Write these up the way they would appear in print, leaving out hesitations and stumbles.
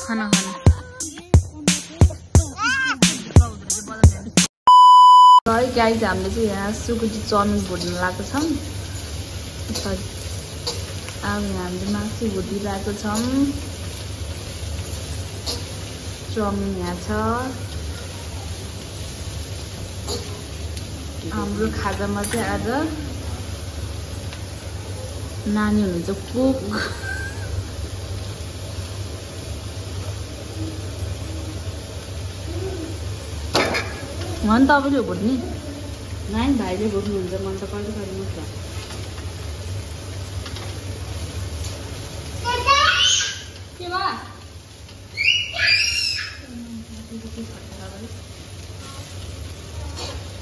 खाना खाना है गाइज हामीले चाहिँ यहाँ सुकुटी चाउमिन भुट्न लागेको छौँ। अब हामीले मासु भुटिरहेको छौँ। चाउमिन यहाँ छ। हाम्रो खाजामा चाहिँ आज नानी हुनुहुन्छ कुक। मन तपाईँले भुट्ने नानी भाइले भुट्नुहुन्छ मन त कहिले कहिले मात्र।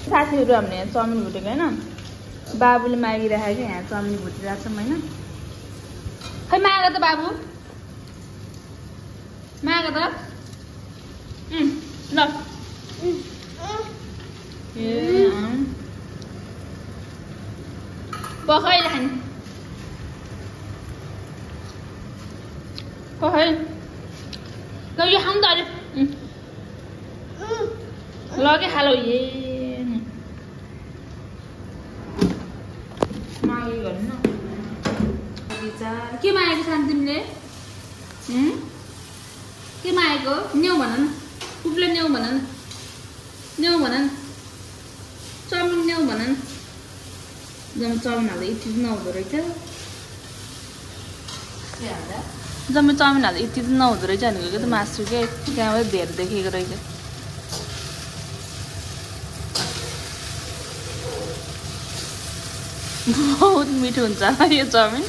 साथीहरू हामीले यहाँ चाउमिन भुटेको होइन, बाबुले मागिराखेको यहाँ चाउमिन भुटिरहेको छौँ होइन। खै माग त बाबु माग त ल पकाइले खाने पकाइ यो खाऊँ त अरे लगे खालो ए मागे गर्नु न के मागेको छ तिमीले के मागेको न्यौ भन न कुपले न्यौ भन न न्यौ भन न चाउमिन न्यौ भन न जम्मै चाउमिन हाल्दा यति नहुँदो रहेछ जम्मै चाउमिन हाल्दा यति नहुँदो रहेछ भनेको त मासु के त्यहाँबाट धेरै देखेको रहेछ। बहुत मिठो हुन्छ यो चाउमिन।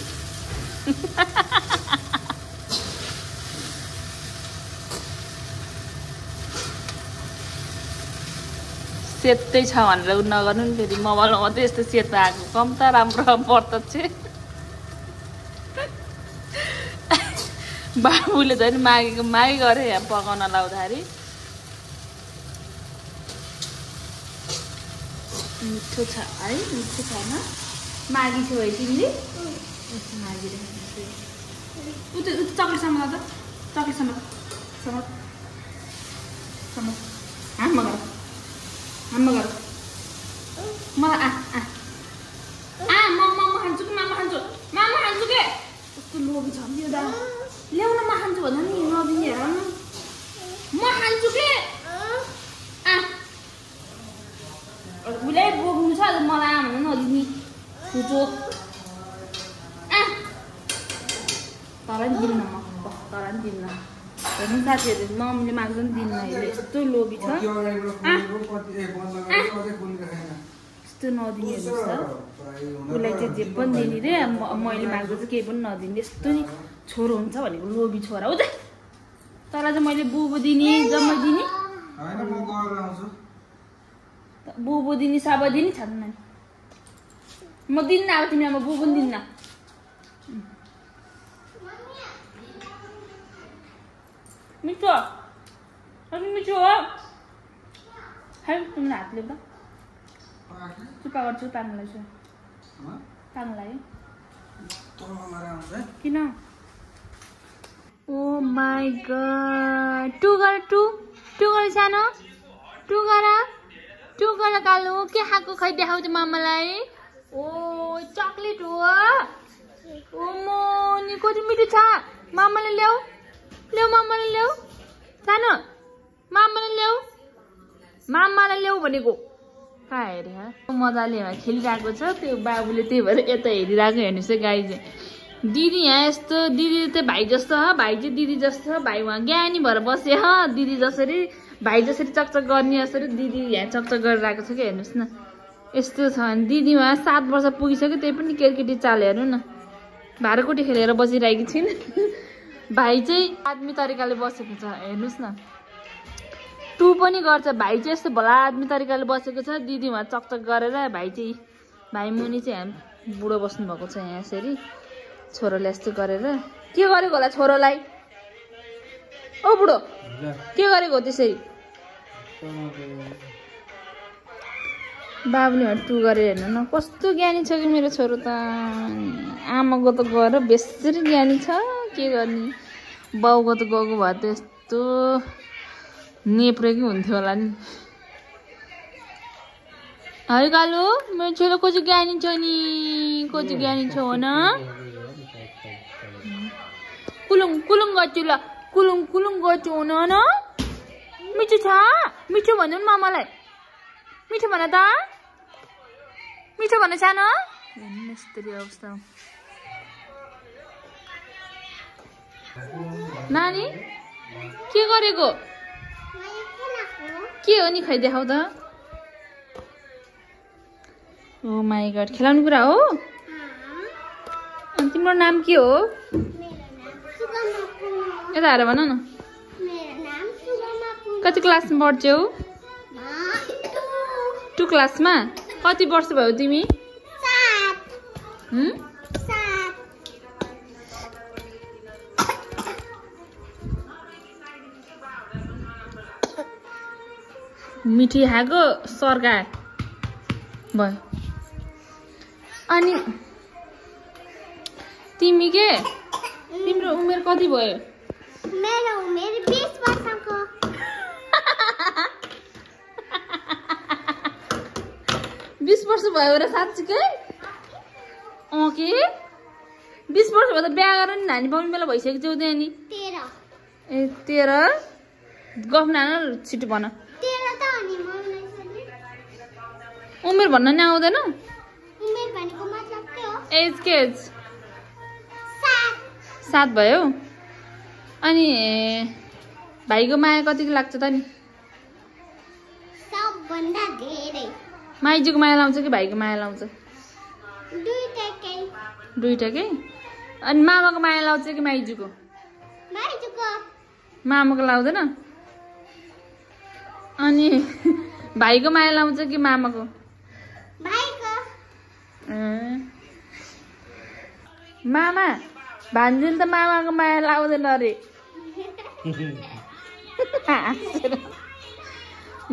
सेतै छ भनेर नगर्नु नि फेरि मोबाइलमा मात्रै यस्तो सेतो आएको कम त राम्रो प्रत्यक्ष। बाबुले झन् मागे गरे यहाँ पकाउन लाउँदाखेरि। मिठो छ है मिठो छैन मागी छौ है तिमीले मागिरहेको चक्लेट समात त चक्लेट समात समात समात हाम्मा गर मलाई म खान्छु कि मामा खान्छु के कस्तो लोभी छ नि दा ल्याउन म खान्छु भन्दा नि नदिने हेर न म खान्छु के उसले बोक्नु छ मलाई आमा नदिने खुचो तर नि दिन्न म तर नि दिन्न हेर्नु साथीहरू मम्मीले माग्छ नि दिन्न अहिले यस्तो लोभी छ यस्तो नदिने हेर्नुहोस् त उसलाई चाहिँ जे पनि दिने रे मैले माग्दा चाहिँ केही पनि नदिने यस्तो नि छोरो हुन्छ भनेको लोभी छोरा हो त तर चाहिँ मैले बुबु दिने जम्मै दिने बुबु दिने साबा दिने छैन म दिन्न अब तिमी अब बुबु दिन्न मिठो अनि मिठो हो है तिमीले हातले त चुपा गर्छु पाङ्लाई छु पाङ्लाई किन ओ माई गड टु गर सानो टु गर कालो के खाएको खै देखाउ त मामालाई ओ चकलेट हो ओ मोनी कति मिठो छ मामाले ल्याऊ मामाले ल्याऊ सानो मामालाई ल्याऊ भनेको कहाँ हेरे मजाले खेलिरहेको छ त्यो बाबुले त्यही भएर यता हेरिरहेको हेर्नुहोस् है गाई चाहिँ दिदी यहाँ यस्तो दिदी चाहिँ भाइ जस्तो हो भाइ चाहिँ दिदी जस्तो भाइ उहाँ ज्ञानी भएर बसे ह दिदी जसरी भाइ जसरी चकचक गर्ने जसरी दिदी यहाँ चकचक गरिरहेको छ कि हेर्नुहोस् न यस्तो छ भने दिदी उहाँ 7 वर्ष पुगिसक्यो त्यही पनि केटी चाल हेर्नु न भाँडाकुटी खेलेर बसिरहेकी छिन् भाइ चाहिँ आदमी तरिकाले बसेको छ हेर्नुहोस् न टु पनि गर्छ भाइ चाहिँ यस्तो भला आदमी तरिकाले बसेको छ दिदी उहाँ चकचक गरेर भाइ मुनि चाहिँ हामी बुढो बस्नु भएको छ यहाँ यसरी छोरोले यस्तो गरेर के गरेको होला छोरोलाई ओ बुढो के गरेको हो त्यसरी बाबुले टु गरेर हेर्नु न कस्तो ज्ञानी छ कि मेरो छोरो त आमाको त गएर बेसरी ज्ञानी छ के गर्ने बाउको त गएको भए त यस्तो नेप्रेकै हुन्थ्यो होला नि है कालु मेरो छोरो को चाहिँ ज्ञानी छ नि को चाहिँ ज्ञानी छ हो न कुलुङ कुलुङ गर्छु ल कुलुङ कुलुङ गर्छु हो न मिठो छ मिठो भन्नु नि मामालाई मिठो भन त मिठो भन्न सानो यस्तरी अवस्था नानी के गरेको के हो नि खै देखाउ त ओ माई गॉड खेलाउने कुरा हो अनि तिम्रो नाम के हो यता आएर भन न कति क्लासमा पढ्छौ 2 क्लासमा कति वर्ष भयो तिमी 7 मिठी खाएको सर्का भयो अनि तिमी के तिम्रो उमेर कति भयो मेरो उमेर 20 वर्षको 20 वर्ष भयो र साँच्चीकै के 20 वर्ष भयो त बिहा गरेर नि नानी पाउने बेला भइसकेको छौ त्यहाँ नि 13 ए 13 गफ नान छिटो भन 13 त अनि उमेर भन्न नि आउँदैन उमेर भनेको मतलब के हो एज के एज 7 भयो अनि भाइको माया कतिको लाग्छ त नि सबभन्दा धेरै माइजूको माया लाउँछ कि भाइको माया लाउँछ दुईटाकै अनि मामाको माया लाउँछ कि माइजूको मामाको लाउँदैन अनि भाइको माया लाउँछ कि मामाको मामा भान्जीले त मामाको माया लाउँदैन अरे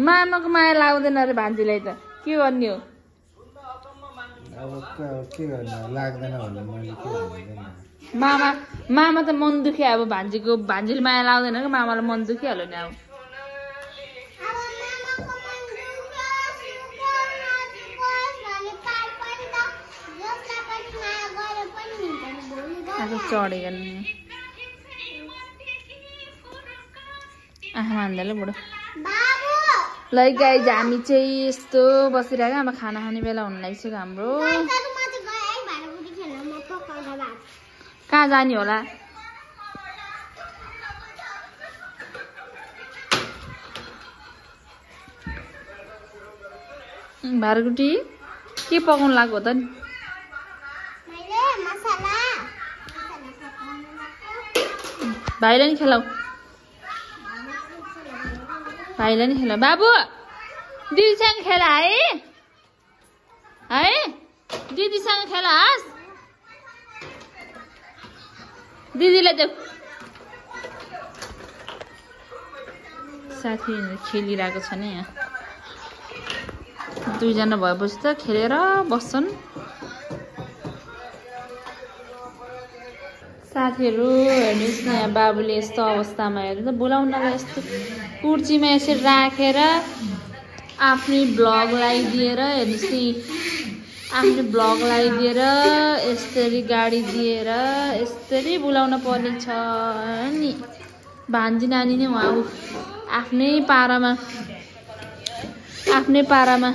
मामाको माया लाउँदैन अरे भान्जीलाई त के गर्ने हो मामा त मन दुख्यो अब भान्जीले माया लाउँदैन कि मामालाई मन दुखिहाल्यो नि अब चढेको आँखा मान्दाले बुढो ल गाइज हामी चाहिँ यस्तो बसिरहेको अब खाना खाने बेला हुन लागिसक्यो हाम्रो कहाँ जाने होला भारुकुटी के पकाउनु लाग्यो त नि भाइलाई नि खेलाऊ भाइलाई नि खेला बाबु दिदीसँग खेला है दिदीसँग खेलास् दिदीलाई देऊ साथीहरू खेलिरहेको छ नि यहाँ 2 जना भएपछि त खेलेर बस्छन् साथीहरू हेर्नुहोस् न यहाँ बाबुले यस्तो अवस्थामा हेर्नु त बोलाउनलाई यस्तो कुर्सीमा यसरी राखेर आफ्नै ब्लगलाई दिएर हेर्नुहोस् नि आफ्नै ब्लगलाई दिएर यसरी गाडी दिएर यसरी बोलाउन पर्ने छ नि भान्जी नानी नै उहाँ आफ्नै पारामा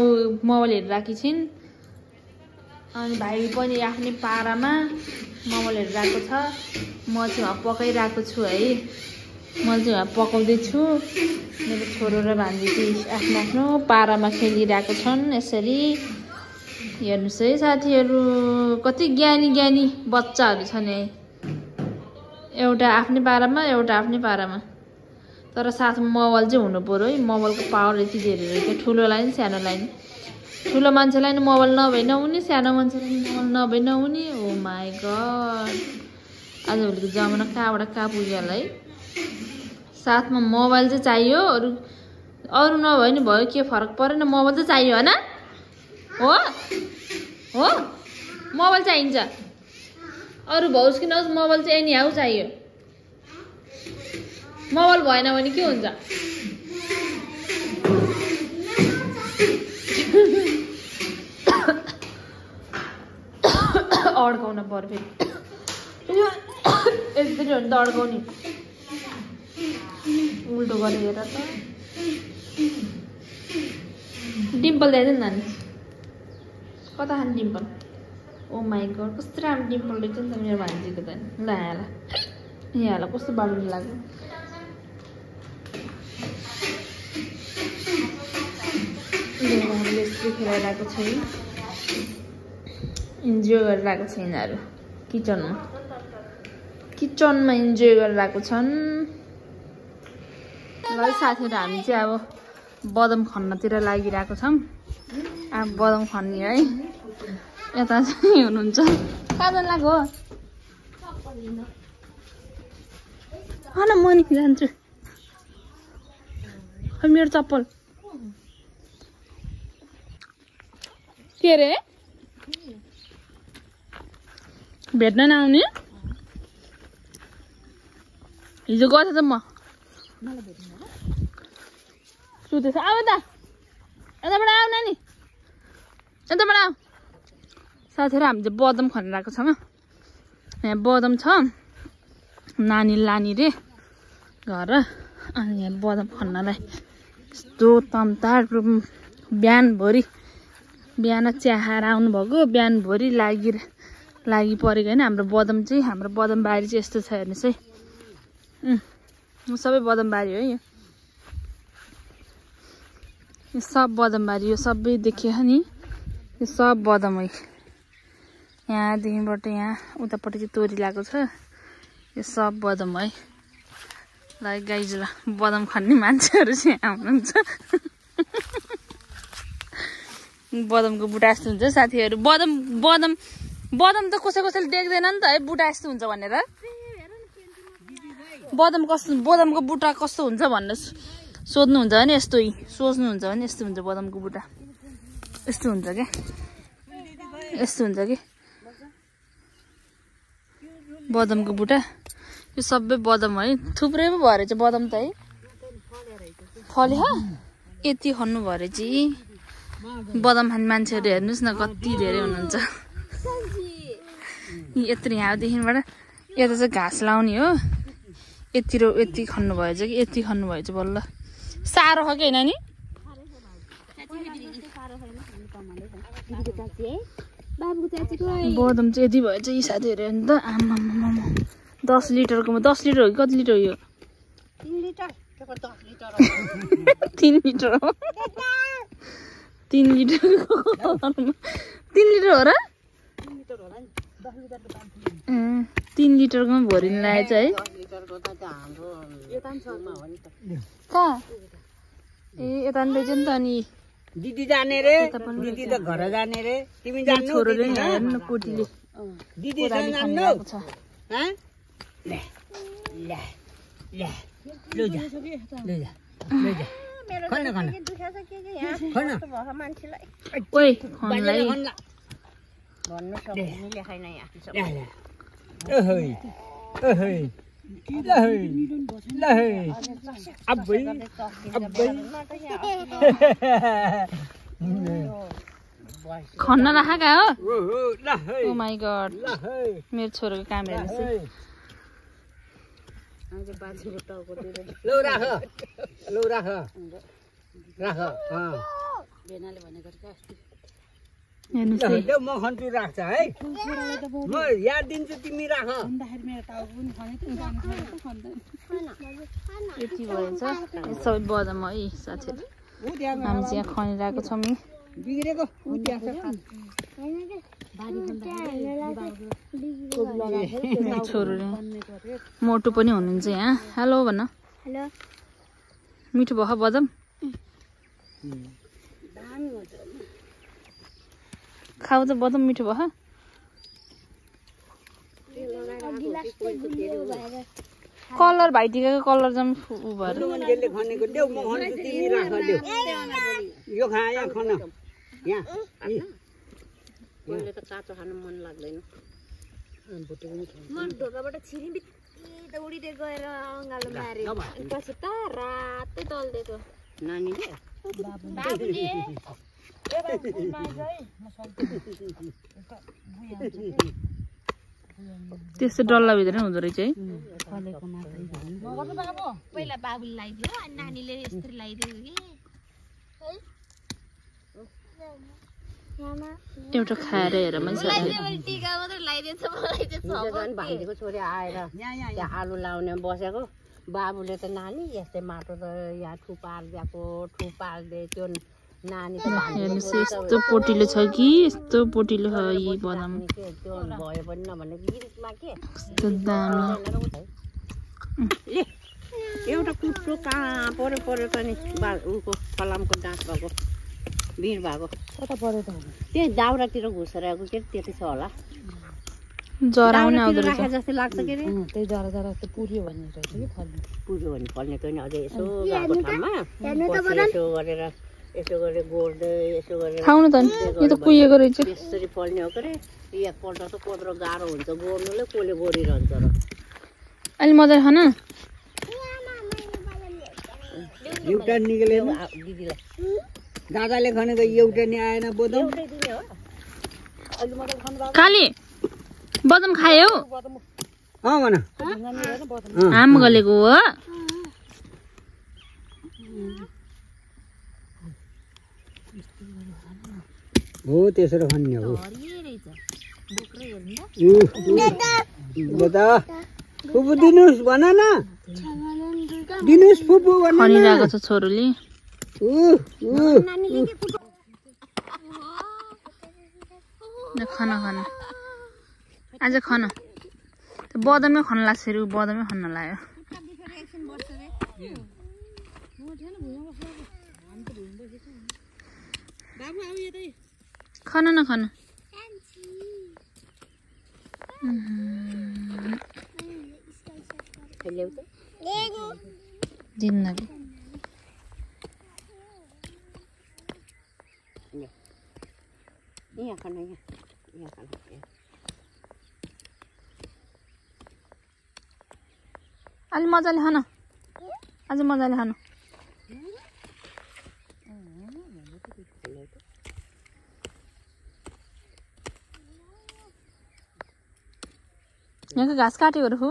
ऊ मोबाइल हेरिराखी छिन् अनि भाइ पनि आफ्नै पारामा मोबाइल हेरिरहेको छ म चाहिँ वहाँ पकाइरहेको छु है म चाहिँ वहाँ पकाउँदैछु मेरो छोरो र भान्जी चाहिँ आफ्नो पारामा खेलिरहेको छन् यसरी हेर्नुहोस् है साथीहरू कति ज्ञानी बच्चाहरू छन् है एउटा आफ्नै पारामा एउटा आफ्नै पारामा तर साथमा मोबाइल चाहिँ हुनु पर्यो है मोबाइलको पावर यति धेरै रहेछ ठुलोलाई नि सानोलाई नि ठुलो मान्छेलाई नि मोबाइल नभए नहुने सानो मान्छेलाई नि मोबाइल नभए नहुने ओ माई गड आजभोलिको जमाना कहाँबाट कहाँ पुग्यो होला है साथमा मोबाइल चाहिँ चाहियो अरू नभए नि भयो के फरक परेन मोबाइल चाहिँ चाहियो होइन हो मोबाइल चाहिन्छ अरू भाउस किनोस् मोबाइल चाहिँ एनी हाउ चाहियो मोबाइल भएन भने के हुन्छ अड्काउन पर्यो फेरि यसरी हो नि त अड्काउने उल्टो गरेर हेर त डिम्पल ल्याइदिनु नानी कता खाने डिम्पल ओ माई गड कस्तो राम्रो डिम्पल रहेछ नि त मेरो भान्जीको त ल यहाँ कस्तो बाटो लाग्यो हामीले यस्तो खेलाइरहेको छ इन्जोय गरिरहेको छ यिनीहरू किचनमा इन्जोय गरिरहेको छन् ल साथीहरू हामी चाहिँ अब बदम खन्नतिर लागिरहेको छौँ अब बदम खन्ने है यता चाहिँ हुनुहुन्छ कहाँ जानु लाग्यो हो न म नि जान्छु मेरो चप्पल के अरे भेट्न नआउने हिजो गएको त म सुतेछ आऊ त यताबाट आऊ नानी यताबाट आऊ साथीहरू हामी चाहिँ बदम खनिरहेको छौँ यहाँ बदम छ नानी लाने रे घर अनि यहाँ बदम खन्नलाई यस्तो तमतार बिहानभरि बिहान चिया खाएर आउनुभएको बिहानभरि लागि परेको होइन हाम्रो बदम चाहिँ हाम्रो बदम बारी चाहिँ यस्तो छ हेर्नुहोस् है सबै बदम बारी हो यो सब बदम बारी यो सबै देखियो नि यो सब बदम हो यहाँदेखिबाट यहाँ उतापट्टि चाहिँ तोरी लगाएको छ यो सब बदम है ल गाइज ल बदम खन्ने मान्छेहरू चाहिँ यहाँ हुनुहुन्छ बदमको बुटा यस्तो हुन्छ साथीहरू बदम त कसैले देख्दैन नि त है बुटा यस्तो हुन्छ भनेर बदमको बुटा कस्तो हुन्छ भनेर सोध्नुहुन्छ भने यस्तो सोच्नुहुन्छ भने यस्तो हुन्छ बदमको बुटा यस्तो हुन्छ क्या बदमको बुटा यो सबै बदम है थुप्रै पो भएर चाहिँ बदम त है फल्यो यति खन्नु भएर चाहिँ बदम खाने मान्छेहरू हेर्नुहोस् न कति धेरै हुनुहुन्छ यत्रो यहाँदेखिबाट यता चाहिँ घाँस लाउने हो यति खन्नु भएछ कि यति खन्नु भएछ बल्ल साह्रो हो कि होइन नि बदम चाहिँ यति भएछ यी साथीहरू हेर्नु त आमा 10 लिटरकोमा 10 लिटर हो कि कति लिटर हो यो 3 लिटर हो 3 लिटर 3 लिटर हो र 3 लिटरकोमा भरिनु लागेछ है कहाँ ए यता नि रहेछ नि त अनि दिदी जाने रे दिदी त घर जाने रे तिमी जान्नु छोरोले नि हेर्नु कोटीले दिदी जान्नु ह ले ले ले लु जा खन्न ओइ खनलाई भन्नु सक्ने लेखाइन यहाँ खन्न राखेका हो ओ माई गड मेरो छोरोको काम हेर्नुहोस् लौ राख हेर्नुहोस् म खन्छु राख्छ है म याद दिन्छु तिमी राख यति भएछ सबै बदम है साथीहरू हामी चाहिँ यहाँ खनिरहेको छौँ नि बिग्रेको छोरोले मोटो पनि हुनुहुन्छ यहाँ हेलो भन मिठो भयो बदम खाऊ त बदम मिठो भयो कलर भाइटिकाको कलर जम भएर यो खा यहाँ खन यहाँ मैले त काँचो खानु मन लाग्दैन मन ढोकाबाट छिरी बित्ती त उडिदै गएर अँगालो मारे पछि त रातै तल्देको नानीले बाबुले त्यस्तो डल्ला भित्र हुँदो रहेछ है। पहिला बाबुले लगाइदियो अनि नानीले यसरी लगाइदियो कि एउटा खाएर हेर मान्छे टिका मात्रै लगाइदिन्छ मलाई चाहिँ भाइको छोरी आएर त्यहाँ आलु लाउने बसेको बाबुले त नानी यस्तै माटो त यहाँ ठु पारिदिए त्यो नानी त हेर्नुहोस् यस्तो पोटिलो छ कि यस्तो पोटिलो छ यी बदाम त्यो भयो पनि नभने गिरिसमा के यस्तो दामी। एउटा कुट्रो कहाँ पऱ्यो त नि उको फलामको डाँस भएको भिड भएको कता पऱ्यो त त्यही दाउरातिर घुसेर आएको के त्यति छ होला जराउने आउँदो रहेछ जस्तै लाग्छ के अरे त्यही जरा जस्तो पुर्यो भन्ने रहेछ कि फल्ने पुर्यो भने फल्ने त नि अझै यसो गएको ठाउँमा यसो गरेर गोड्दै यसो गरेर खाउनु त नि यो त कुहिएको रहेछ। त्यसरी फल्ने हो के अरे एकपल्ट त कोद्रो गाह्रो हुन्छ गोड्नुले कसले गोडिरहन्छ र अलि मजाले खान एउटा निक्लेन दिदीलाई दादाले खानेको एउटा नि आएन बदम खाली बदाम खायो भन हाम गलेको हो। हो त्यसरी खाने हो फुपू दिनुहोस् भन न दिनुहोस् फुपू भन खनिरहेको छ छोरोले। खाना खाना आज खाना बदाममै खान लाग्छ अरे बदाममै खान लाग्यो। खाना न खाना जिन्दगी यहाँ खाना अलि मजाले खान आज मजाले खान। यहाँको घाँस काट्यो हो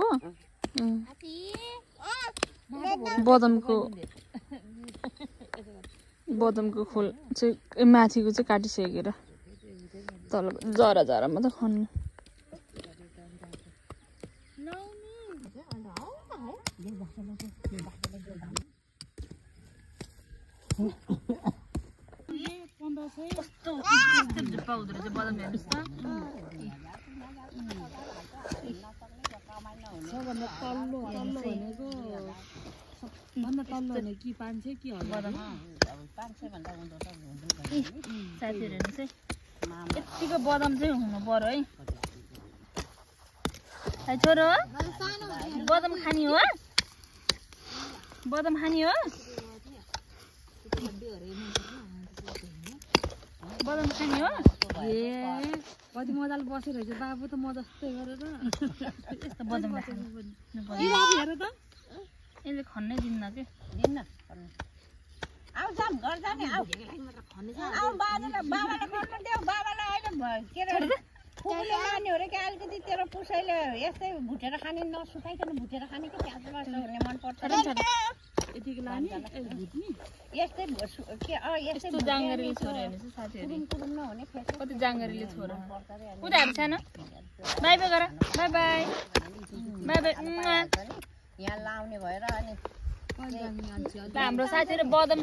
बदामको खोल चाहिँ माथिको चाहिँ काटिसकेर तल जरा जरामा त खन्नु। कस्तो पाउँदो रहेछ बदाम हेर्नुहोस् त साथीहरू हेर्नुहोस् है यतिको बदाम चाहिँ हुनु पर्यो है। छोरो बदाम खाने हो बदाम खाने हो बदाम खाने हो ए कति मजाले बसेर रहेछ बाबु त म जस्तै गरेर यस्तो बदाम हेर त यसले खन्नै दिन्न के दिन्न आउ जाम घर जाने आउ आउ बाबालाई गर्नु देऊ बाबालाई अहिले के अरे फुपूले लाने हो रे के अलिकति तेरो पुसैले यस्तै भुटेर खाने नसुकाइकन भुटेर खाने कि प्याज हुने मनपर्छ यतिको लाने भुट्ने यस्तै के यस्तै जाँगरीले छोरो हेर्नुहोस् साथीहरू नहुने कति जाँगरीले छोरो उनीहरू सानो बाई बाई गर बाई बाई बाई बाई यहाँ लाउने भएर अनि हाम्रो साथीहरू बदाम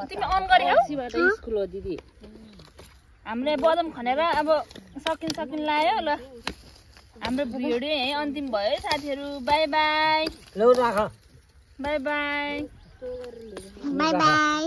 तिमी अन गऱ्यौ स्कुल हो दिदी हामीले बदाम खनेर अब सकिन लायो ल हाम्रो भिडियो यही अन्तिम भयो है साथीहरू बाई बाई लौ राख बाई बाई बाई बाई।